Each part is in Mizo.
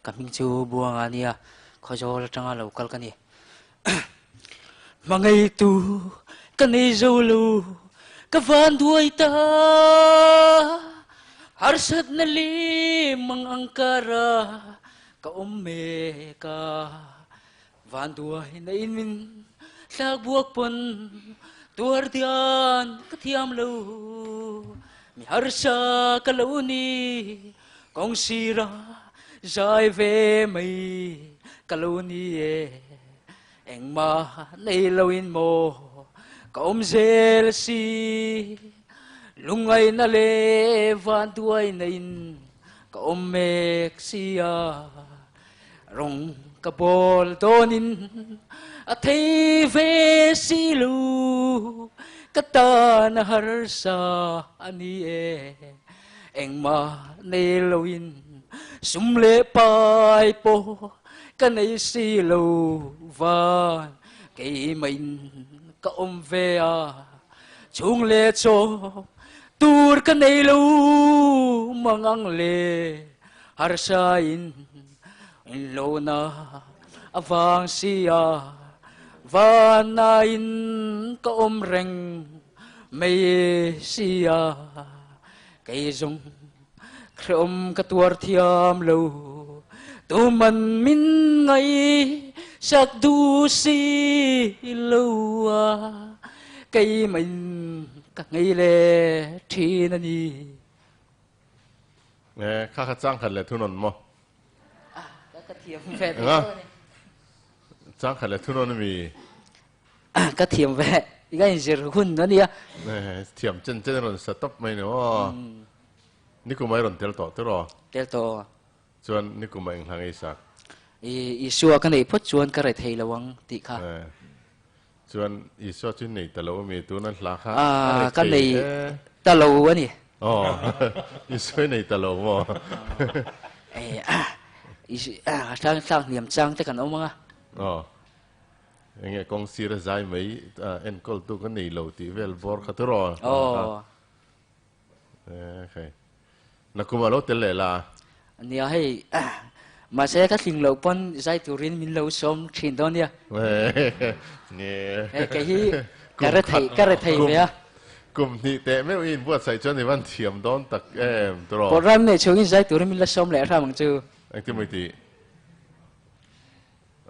Ka hming chu Buanga nia, Khawzawl atanga lo kal ka ni. Hmangaitu ka nei zo lo, ka van duai ta. Harsatna leh mang ang kara ka awm mek a. Van duai na in min thlak buak pawn tuar dian ka thiam lo. Mi harsa ka lo ni, kawng sira zai ve mai ka lo ni e. Engmah nei lo in maw ka awm zel si. Lungngaihna leh van duaina in ka awm mek si a. Rawng ka bawl dawnin a thei ve si lo, ka tan a harsa a ni e. Engmah nei loin sum leh pai pawh ka nei si lo van, keimahin ka awm ve a, chhung leh chaw tur ka nei lo mangang le. Harsa in inlohna avang sia vana in ka awm reng mai sia kei zawng hrehawm ka tuar thiam lo tuman min ngaihsak duh si lo a keimah in ka ngei leh thin a ni. Nge kha kha chang khat leh thunawn maw? Ka thiam ve tih chu a ni. Chang khat leh thunawn a mi? Ka thiam ve, i ka inzir hun a nia. Thiam chen chen a rawn sa tawp mai ni aw. Nikum a i rawn tel tawh tiraw? Tel tawh. Chuan nikum a enghla ngei sak? I Isua ka neih phawt chuan ka rethei lo ang tih kha. Chuan Isua chu nei ta lo a mi? Tuna hla kha a rethei Ka nei ta lo a ni. Aw, Isua i nei ta lo maw? Tlang tlang hniam chang te kan awm ang a. Aw, enge kawng sir a zai mai enkawltu ka nei lo tih vel bawr kha tiraw? Aw. Okay. Nakum a lo tel leh la. Nia hei mahse ka tling loh pawn zai turin min lo sawm thin dawn nia. Nge. Hei kei hi ka re thei ka re thei ve a. Kum hnih teh meuh i inbuatsaih chuan i van thiam dawn tak em tiraw. Program nei chhungin zai turin min la sawm leh hram ang chu. Engtin maw i tih?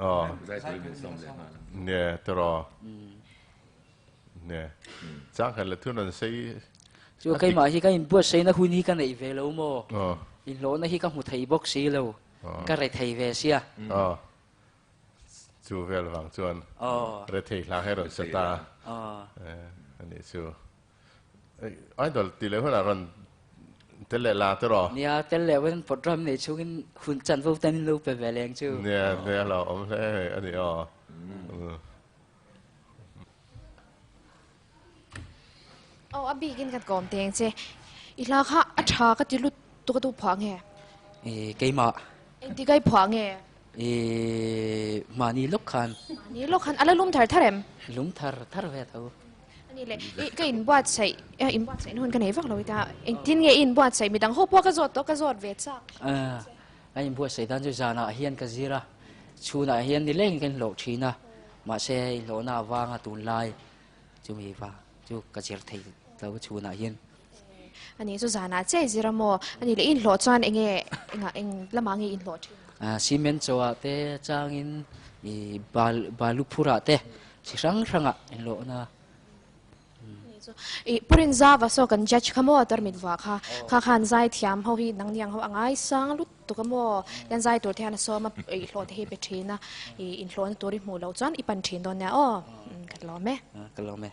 Aw. Zai turin min sawm leh nghal ang. Nge tiraw. Nge. Chang khat leh thun an sei. Chu keimah hi ka inbuatsaihna hun hi ka neih ve lo maw? Inhlawhna hi ka hmu thei bawk si lo. Ka re thei ve sia. Aw. Chu vel vang chuan re thei hla hi a rawn sa ta. Anih chu. Idol tih leh hunah rawn tel leh la tiraw? Nia, tel leh hun program nei chhungin hun chanvo tan in lo pe ve leng chu. Nia, nia lo awm hle a ni aw. Aw a bikin kan kawm teng che. I hla kha a tha ka ti lut tuk a tu phuah nge? I keimah. Engti kai phuah nge? I mahni lawk khan. Mahni lawk khan a la lum thar thar em? Lum thar thar ve tho. Ani le i ka inbuatsaih inbuatsaih na hun ka nei vak lo i ta engtin nge i inbuatsaih midang ho pawh ka zawt tawh ka zawt ve chak. Ka inbuatsaih dan chu zanah hian ka zir a, chhunah hian nilengin ka inhlawh thin a. Mahse, inhlawhna avanga tunlai chumi va chu ka zir thei lo chhunah hian. Ani chu zanah chiah i zir a maw? Ani leh inhlawh chuan enge engah eng lamah nge inhlawh thin? Cement chawah te changin i balu phurah te chi hrang hrangah inhlawhna. I Purin Zava saw kan judge kha maw tarmit vua kha kha khan zai thiam ho hi nang niang ho a ngaisang lutuk a maw hian zai tur te hian a sawm a i hlawh te hi pe thin a i inhlawhna tur i hmuh loh chuan i pan thin dawn nia aw ka lawm e. Ka lawm e.